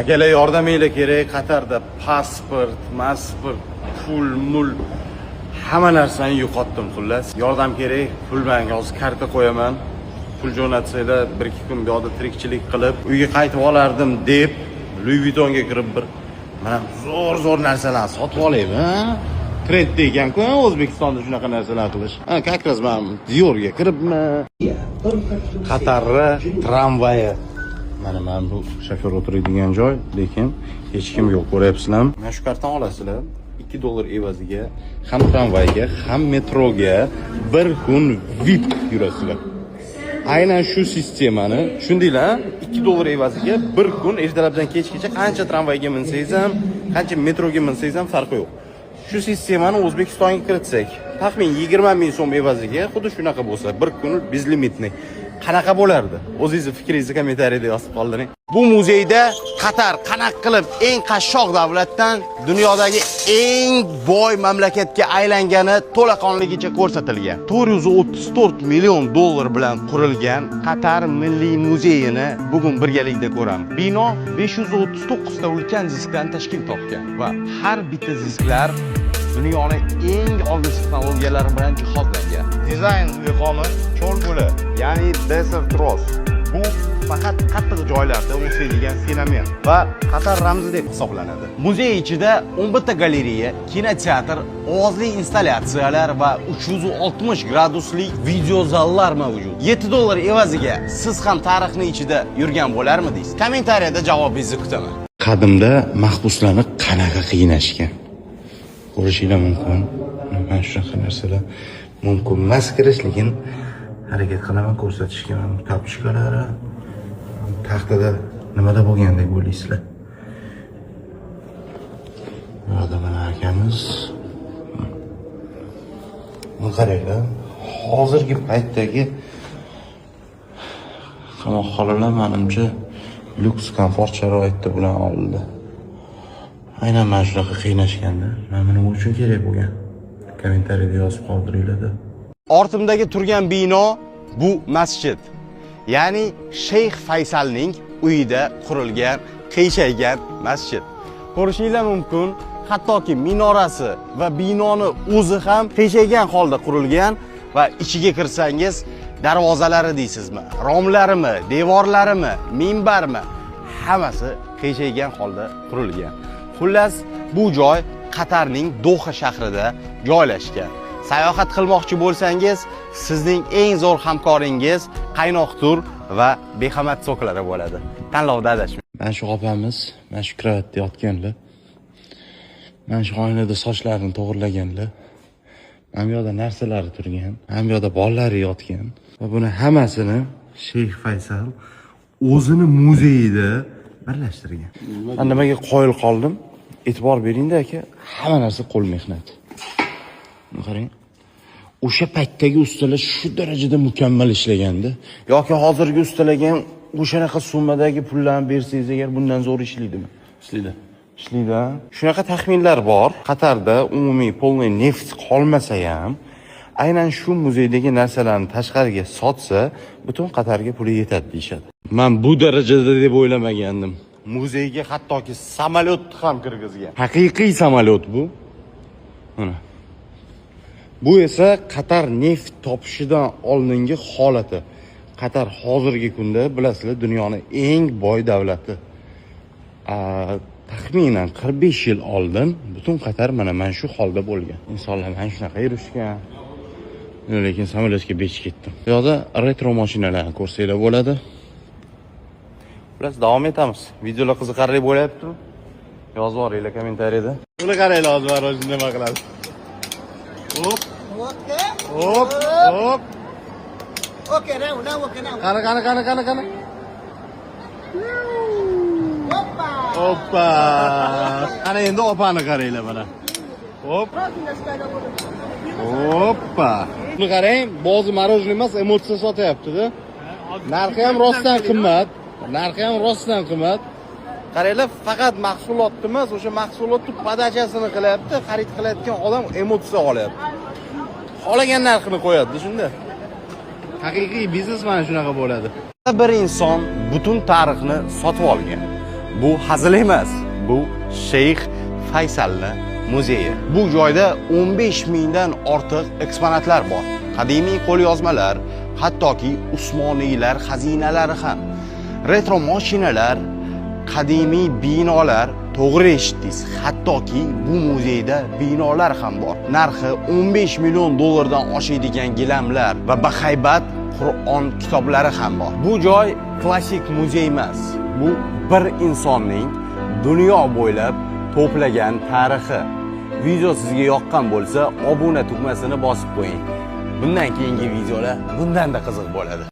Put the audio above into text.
Akalar, yordaminglar kerak. Qatarda pasport, masport, pul, mul, hamma narsani yo'qotdim xullas. Yordam kerak. Pul manga hozir karta qo'yaman. Pul jo'natsanglar, 1-2 kun bu yoqda tirikchilik qilib, uyga qaytib olardim deb Louis Vuittonga kirib bir mana zo'r zo'r narsalarni sotib olaymi? Trendda ekan-ku O'zbekistonda shunaqa narsalar qilish. Ha, как раз man Diorga kiribmi? Qatarni tramvayi. Mana bu shofyor o'tiradigan joy, lekin hech kim yo'q, ko'ryapsizlarmi? Mana shu kartani olasizlar. 2 dollar evaziga ham tramvayga, ham metroga bir kun VIP yurasizlar. Aynan shu sistemani tushundinglar? 2 dollar evaziga bir kun ertalabdan kechgacha qancha tramvayga minsangiz ham, qancha metroga minsangiz ham farqi yo'q. Shu sistemani O'zbekistonga kiritsak, taxmin 20 ming so'm evaziga xuddi shunaqa bo'lsa, bir kun безлимитный. Qanaqa bo'lardi? O'zingizni fikringizni kommentariyada yozib qoldiring. Bu muzeyda Qatar qanaqa qilib eng qashshoq davlatdan dunyodagi eng boy mamlakatga aylangani to'laqonligicha ko'rsatilgan. 434 million dollar bilan qurilgan Qatar Milliy muzeyini bugun birgalikda ko'ramiz. Bino 539 ta ulkan diskdan tashkil topgan va har bitta disklar dunyoni eng oldi texnologiyalari bilan jihozlangan. Dizayn ilhomi cho'l guli, ya'ni Desert Rose. Bu faqat qattiq joylarda o'sadigan fenomen va Qatar ramzi deb hisoblanadi. Muzey ichida 11 ta galereya, kinoteatr, ovozli installyatsiyalar va 360 graduslik videozallar mavjud. 7 dollar evaziga siz ham tarixni ichida yurgan bo'larmidingiz? Kommentariyada javobingizni kutaman. Qadimda mahbuslarni qanaqa qiynashgan? Ko'rishinglar mumkin. Mana shunaqa narsalar mumkin emas kirish, lekin harakat qilaman ko'rsatishga. Mana bu tapochkalari taxtada nimada bo'lgan deb o'ylaysizlar? Bu yoqda mana akamiz. Buni qaranglar. Hozirgi paytdagi qamoqxonalar manimcha lyuks komfort sharoitda bilan oldi. Aynan mana shunaqa qiynashganda, mana nima uchun kerak bo'lgan? Kommentariyada yozib qoldiringlar. Ortimdagi turgan bino bu masjid. Ya'ni Sheyx Faysalning uyida qurilgan, qiyshaygan masjid. Ko'rishinglar mumkin, hattoki minorasi va binoni o'zi ham qiyshaygan holda qurilgan va ichiga kirsangiz darvozalari deysizmi, romlarimi, devorlarimi, minbarmi, hammasi qiyshaygan holda qurilgan. Xullas, bu joy Qatarning Doha shahrida joylashgan. Sayohat qilmoqchi bo'lsangiz, sizning eng zo'r hamkoringiz qaynoq tur va Behamat soklari bo'ladi. Tanlovda adashmang. Mana shu opamiz, mana shu kravatda yotganlar. Mana shu oynada sochlarini to'g'irlaganlar. Mana bu yoqda narsalari turgan, mana bu yoqda bolalari yotgan va buni hammasini Sheyx Faysal o'zini muzeyida birlashtirgan. Man nimaga qoyil qoldim? E'tibor beringda aka, hamma narsa qo'l mehnati. Buni qarang. O'sha paytdagi ustalar shu darajada mukammal ishlaganda yoki hozirgi ustalarga ham o'shanaqa summadagi pullarni bersangiz agar bundan zo'r ishlaydimi? Ishlaydi. Ishlaydi, a? Shunaqa taxminlar bor. Qatarda umumiy полный neft qolmasa ham, aynan shu muzeydagi narsalarni tashqariga sotsa, butun Qatarga puli yetadi deyishadi. Man bu darajada deb o'ylamagandim. Muzeyga hattoki samolyot ham kirgizgan. Haqiqiy samolyot bu. Mana. Bu esa Qatar neft topishidan oldingi holati. Qatar hozirgi kunda, bilasizlar, dunyoni eng boy davlati. Taxminan 45 yil oldin butun Qatar mana shu holda bo'lgan. Insonlar mana shunaqa yurishgan. Lekin samolyotga bech ketdim. Bu yoqda retro mashinalarni ko'rsanglar bo'ladi. Xullas, davom etamiz. Videolar qiziqarli bo'lyaptimi? Yozib yuboringlar kommentariyada. Buni qaranglar, hozir мороженое nima qiladi. Hop, Okay. hop, hop. Okay, now, now, okay, now. Qani, qani, qani, qani, qani. Hoppa. Hoppa. Qani endi opani qaranglar mana. Hop. Hoppa. Buni qarang, bozi мороженое emas, emotsiya sotyapti-da. Narxi ham rostdan qimmat. Narxi ham rostdan qimmat. Qaranglar, faqat mahsulotni emas, o'sha mahsulotni подача sini qilyapti, xarid qilayotgan odam emotsiya olyapti. Xohlagan narxini qo'yadi shunda. Haqiqiy biznes mana shunaqa bo'ladi. Bir inson butun tarixni sotib olgan. Bu hazil emas. Bu Sheyx Faysalni muzeyi. Bu joyda 15 mingdan ortiq eksponatlar bor. Qadimiy qo'lyozmalar, hattoki Usmoniylar xazinalari ham. Retro mashinalar, qadimiy binolar, to'g'ri eshitdingiz. Hattoki bu muzeyda binolar ham bor. Narxi 15 million dollardan oshadigan gilamlar va bahaybat Qur'on kitoblari ham bor. Bu joy klassik muzey emas. Bu bir insonning dunyo bo'ylab to'plagan tarixi. Video sizga yoqqan bo'lsa, obuna tugmasini bosib qo'ying. Bundan keyingi videolar bundan-da qiziq bo'ladi.